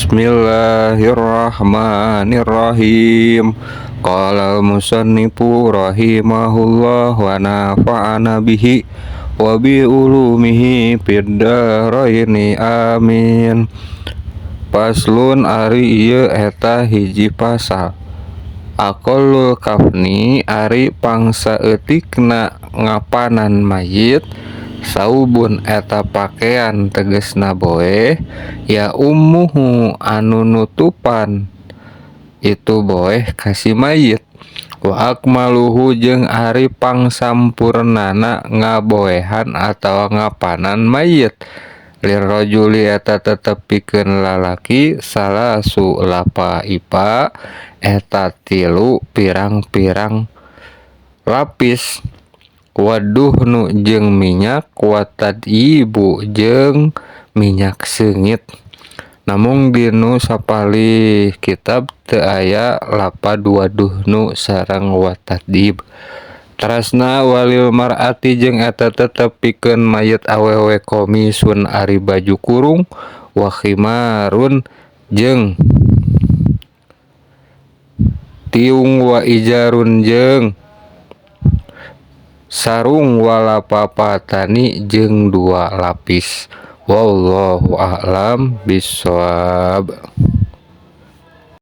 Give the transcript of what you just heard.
Bismillahirrahmanirrahim. Qala al-musannifu rahimahullah wa nafa'ana bihi wa bi ulumihi fid dharaini amin. Faslun ari ieu eta hiji pasal. Aqallul kafni ari pangsaeutikna ngapanan mayit saubun eta pakean tegesna boeh ya ummuhu anu nutupan itu boeh ka si mayit wa akmaluhu jeung ari pangsampurnana ngaboehan atawa ngapanan mayit lirrajuli eta tetep pikeun lalaki salasu lafaifa eta tilu pirang-pirang lapis waduhnu jeung minyak watadyibu jeung minyak seungit. Namung dinu sapalih kitab teu aya lapad waduhnu sareng watadyib. Tarasna walil mar'ati jeung eta tetep pikeun mayit awewe komisun ari baju kurung wa khimarun jeung tiung wa ijarun jeung sarung walafafatani jeung dua lapis. Wallahu a'lam bissawab.